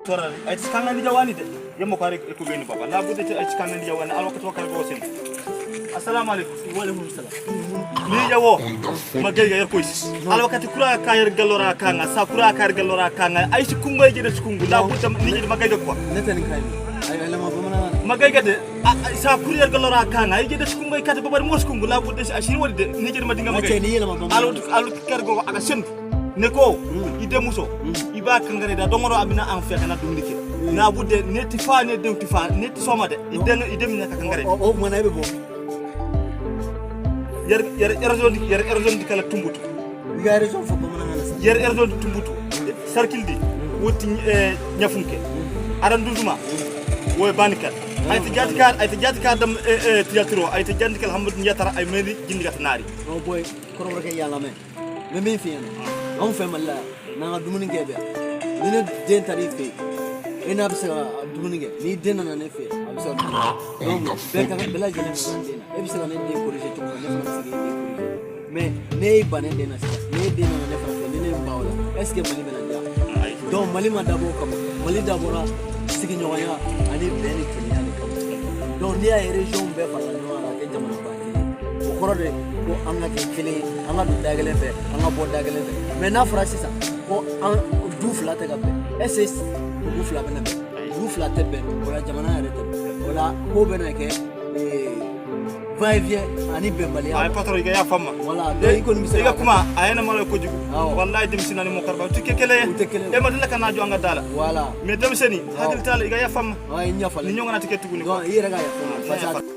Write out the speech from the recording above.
Tora ay kanga ni jawani de yemmo ko ari ko geni baba la budde ay kanga ni jawani alwa ko kala go sen. Assalamu alaikum. Wa alaikum salam. Ni jawo magay ga yarkoy alwa kati kura ka yar gallora kanga sa kura ka yar gallora kanga ay si kungoy je de kungu la budde ni je magay de quoi. Ne tɛ nin ka ɲi ayi alama bamanankan na. Magay ga de sa kura yar gallora kanga ay je de kungoy kati babar mos kungu la budde asini wadi de ni je madinga Nka cɛ magay n'i yɛlɛma bamanankan alu alu kergo aga sendu ne ko i denmuso i b'a kangare da don o a bɛna an fɛ ka na dumuni kɛ n'a budde ne ti fa ne denw ti fa ne ti sɔma de i den i den minɛ ka kangare. O tuma na e bɛ bɔ. Yɛrɛ yɛrɛ érosion di yɛrɛ érosion di kala Tumbutu. I ka région fɔ bamanankan na sisan. Yɛrɛ érosion di Tumbutu cercle di woti Ɲafunke arrondissement woy Banikal ay ti jati kar ay ti jati kar dam théâtre ay ti jandi kal Hamadou Ndiatara ay meni jindi gat naari. Non boy, kɔrɔbɔrɔkɛ y'a lamɛn, n bɛ min f'i ɲɛna, anw fɛ Mali la yan, n'an ka dumuni kɛ bɛ yan, ni ne den taara i fɛ yen, e n'a bɛ se ka dumuni kɛ, n'i den nana ne fɛ yen, a bɛ se ka dumuni kɛ. Donc bɛɛ ka kan, bɛɛ lajɛlen ka kan den na. E bɛ se ka ne den corriger cogo min na, ne fana bɛ se k'e den corriger. Mais ne y'i ban ne den na sisan, ne den nana ne fana fɛ, ni ne ye n ban o la, est ce que Mali bɛna diya? Donc Mali ma dabɔ o kama. Mali dabɔra sigiɲɔgɔnya ani bɛn ni kelenya de kama. Donc n'i y'a ye région bɛɛ farala ɲɔgɔn kan ka kɛ jamanaba kelen ye, o kɔrɔ de ko an ka kɛ kelen ye, an ka don da kelen fɛ, an ka bɔ da kelen fɛ. Mais n'a fɔra sisan ko an du fila tɛ ka bɛn, est ce que dugu fila bɛna bɛn? Dugu fila tɛ bɛn o la, jamana yɛrɛ tɛ bɛn o la, ko bɛna kɛ va et vient ani bɛnbaliya. Ay patron, i ka yafa ma. Voilà, donc i kɔni bɛ se i ka kuma a yɛnɛ malo kojugu. Wallahi denmisɛnnin ni mɔgɔkɔrɔba u tɛ kɛ kelen ye. U tɛ kelen ye. E ma deli ka n'a jɔ an ka da la. Voilà. Mais denmisɛnnin hakili t'a la, i ka yafa ma. Wa i ɲɛfalen. Ni ɲɔgɔn tɛ kɛ tuguni. Donc i yɛrɛ ka yafa ma parce que